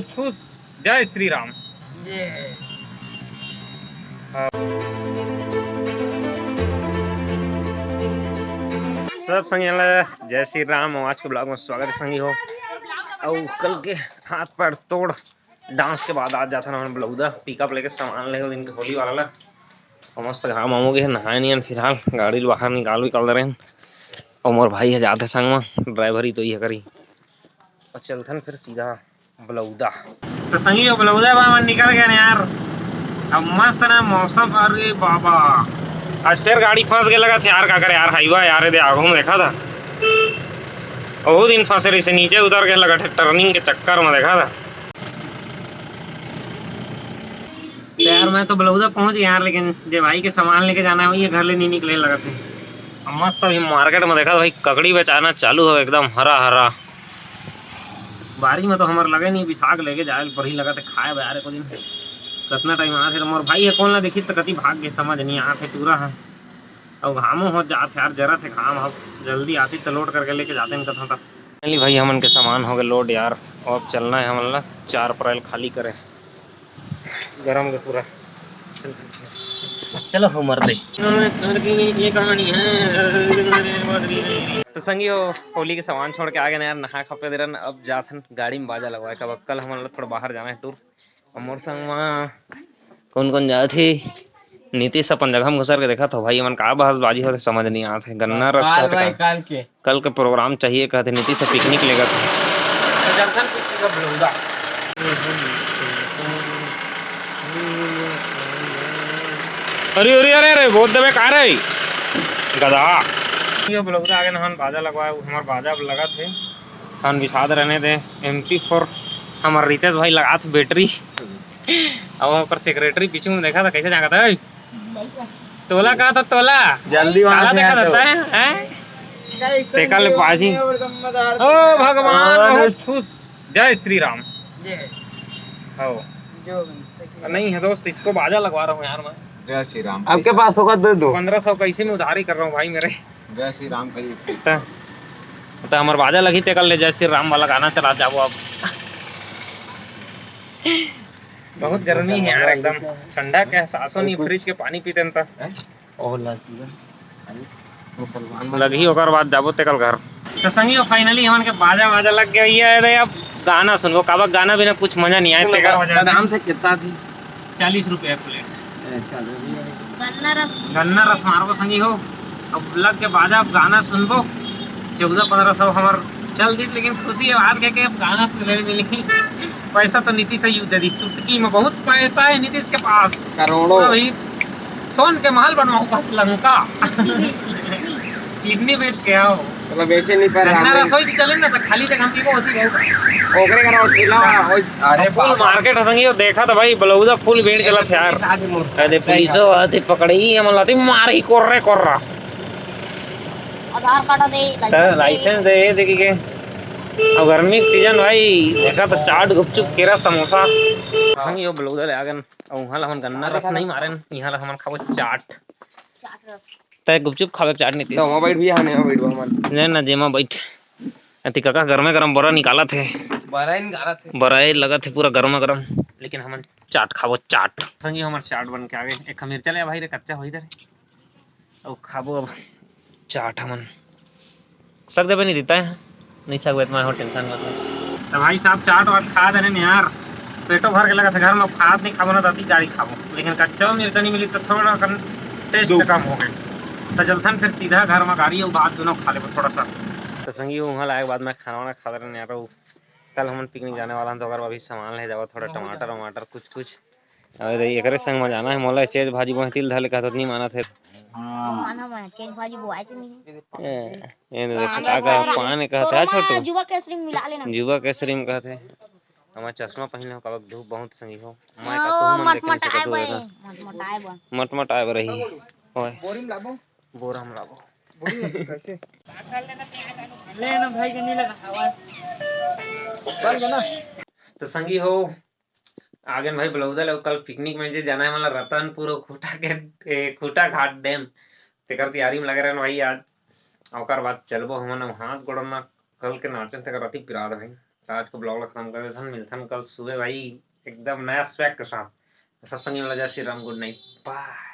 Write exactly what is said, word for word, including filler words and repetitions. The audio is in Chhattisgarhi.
खुश। जय श्री राम। सब संगी ल जय श्री राम। आज के ब्लॉग में स्वागत है संगी हो। अउ कल के हाथ पैर तोड़ डांस के बाद आज जाथन हमन बलौदा, पिकअप लेके सामान ले, ओ दिन के होली वाला ला। अउ मस्त घाम आम होगे हे, नहाए नइ हन फिलहाल, गाड़ी ल बाहर निकाल विकाल दे रहेन। अउ मोर भाई ह जाथे संग म, ड्राइवरी तो इही करी। अउ चलथन फिर सीधा बलौदा। तो संगी हो, बलौदा बा मन निकल गए यार। अब मस्त ना मौसम, अरे बाबा, आज फिर गाड़ी फंस गए लगत हे यार, का करे यार, हाईवा यार, दे आगू में देखा था, ओहू दिन फंसे रहिसे, नीचे उतर के लगत हे टर्निंग के चक्कर में, देखा था। तो यार, मैं तो बलौदा पहुंच गया यार, लेकिन जे भाई के सामान लेके जाना है, वही घर ले नहीं निकले लगत है। अब मस्त अभी मार्केट में देखा भाई, ककड़ी बेचाना चालू हो, एकदम हरा हरा। बारी में तो हमर लगे नहीं, बिसाख लेके जाए ल परही लगत है, खाए बर एको दिन। कतना टाइम आत हे, मोर भाई है, कौन ला देखी तो कति भाग के समझ नहीं आत है, टूरा है। अउ घामो हो जात हे यार, जरत हे घाम, अब जल्दी आती तो लोड करके लेके जाते इनका था। फाइनली भाई, हमन के सामान हो गए लोड यार, और अब चलना है हमन ला चार अप्रैल खाली करे। गरम के पूरा। चलो हो मर दे। ये कहानी है। तो संगी हो, होली के सामान छोड़ के आ गए ना यार, नहा खपे दे रहन, अब जाथन गाड़ी में बाजा लगवाए का। कल हमन ला थोड़ा बाहर जाना है टूर। अब मोर संग मा कौन कौन जात हे? नीतीश अपन जगह में घुसर के देखत हो भाई, हमन का बहसबाजी होथे समझ नहीं आत हे। गन्ना रस काल कहत भाई, का? काल के। कल के प्रोग्राम चाहिए कहत हे, नीतीश पिकनिक लेगत हे। तो जंक्शन कुछ सीधा बलौदा। अरे, अरे, अरे, अरे, बहुत दबे का रे? गधा। ये बलौदा आगे नहन बाजा लगवाए, हमार बाजा अब लगत हे। हन विषाद रहने दे, एम पी फोर हमर रितेश भाई लगात बैटरी। अब ओकर सेक्रेटरी पीछू में देखा था, कैसे जागत है? तोला कहा था, तोला? जल्दी वहां काला से देखा हटो। था, हैं? तेकल पाजी। ओ भगवान, अरे। बहुत खुश। जय श्री राम। जय। हो। जो बन सके। नहीं है दोस्त, इसको बाजा लगवा रहा हूँ यार मैं। जय श्री राम। आपके पास होगा, दे दो। पन्द्रह सौ का इसी में उधारी कर रहा हूँ भाई मेरे। जय श्री राम कहिए। त, त हमर बाजा लगही, तेकर ले जय श्री राम वाला गाना चला जाबो अब। बहुत गर्मी है यार, एकदम ठंडा के एहसासो नहीं, फ्रिज के पानी पीते हैं त। हैं? ओह, लग-, मुसलमान मन लगही, ओकर बाद जाबो तेकर घर। तो संगी हो, finally हमन के बाजा वाजा लग गया, ये रे, अब गाना सुनबो, काबा गाना बिना कुछ मजा नहीं आए, सुनो, तेकर वजह से। बादाम से कितना थी? चालीस रुपया प्लेट। ए, चल रही है। गन्ना रस। गन्ना रस मारबो संगी हो। अब लग के बाजा, अब गाना सुनबो। चौदह पन्द्रह सौ हमर चल दिस, लेकिन खुशी है बात के, के अब गाना सुने मिली। पैसा तो नीतीश ही दे दिस, चुटकी में बहुत पैसा है नीतीश के पास। करोड़ों। अभी सोन के महल बनवाऊंगा लंका। किडनी बेच के आओ। चलो, बेचे नहीं पर गन्ना हमने रसोई की चले ना, तो खाली तक हम पीबो होती बहुत। ओकरे करा ठेला, ओए, अरे फुल बाबा। मार्केट है संगी, देखा तो भाई, बलौदा फुल भीड़ चलत है यार। साथ में मोर अरे, चाचा पुलिसो आती पकड़ी, हम लाती मारी, कोर्रे कोर्रा। आधार कार्ड दे, तो लाइसेंस लाइसेंस दे, ये देखी के। अब गर्मी के सीजन भाई, देखा तो चाट, गुपचुप, केरा, समोसा। संगी हो बलौदा ले आगन, और वहाँ ला हमन गन्ना रस नहीं मारेन, यहाँ ला हमन खाबो चाट। चाट रस। तै गुपचुप खाबे चाट नीतीश। तो वहाँ बैठ भैया, हाँ, नहीं, वहाँ बैठ, वहाँ मत। ले ना, जेमा बैठ। अति काका गरमे गरम बरा निकालत हे। बरा ही निकालत हे। बरा ही लगत हे पूरा गरमा गरम। लेकिन हमन चाट खाबो, चाट। संगी, हमर चाट बन के आ गए। एक मिर्चा ले भाई रे, कच्चा होई दे रे। अउ खाबो अब चाट हमन। सक देबे नहीं देता है। नहीं सकबे त मैं हो tension मत ले। तो भाई साहब, चाट वाट खा दे रहे यार, पेटो भर के लगत है। घर में खात नहीं खाबो ना, तो अति गारी खाबो, लेकिन कच्चा मिर्चा नहीं मिली तो थोड़ा कन taste दो। कम हो गए। तो चलथन फिर सीधा घर में गारी, और बात दोनों खा लेबो थोड़ा सा। तो संगी, वहाँ लाए के बाद मैं खाना वाना खा रहे यार। कल हमन पिकनिक जाने वाला हन, तो अगर अभी सामान ले जाओ, थोड़ा टमाटर वमाटर कुछ कुछ। अरे एकरे संग में जाना है मोला, चेज भाजी बोहे तिल धर ले कहत नहीं मानत है। माना मैं चेज भाजी बोआए तो नहीं है। ए, ये तो देखो, पान का, है। पान कहत है, छोटू। जुआ केसरी में मिला लेना। जुआ केसरी में कहत है। हमार चश्मा पहिने हो, काबर धूप बहुत संगी हो। मैं का ओ, तू मन देखे नहीं मटमटाए सकत हो बे, इधर। मटमटाए बे। मटमटाए बे रही। ओए। बोरी में लाबो? बोरा में लाबो। बोरी में कैसे? ले ना भाई के नहीं लगा हवा। बन गया ना? तो संगी हो, आगेन भाई बलौदा ले, कल पिकनिक में जे जाना है, मतलब रतनपुर अउ खूंटा के, ए, खूंटा घाट डैम, तेकर तैयारी में लगे रहन भाई आज। ओकर बाद चलबो हमन, अब हाथ गोड़ में कल के नाचन, तेकर अति पिरात भाई। आज का ब्लॉग ला खत्म कर देथन। मिलथन कल सुबह भाई एकदम नया स्वैग के साथ। सब संगी मन ला जय श्री राम, गुड नाइट, बाय।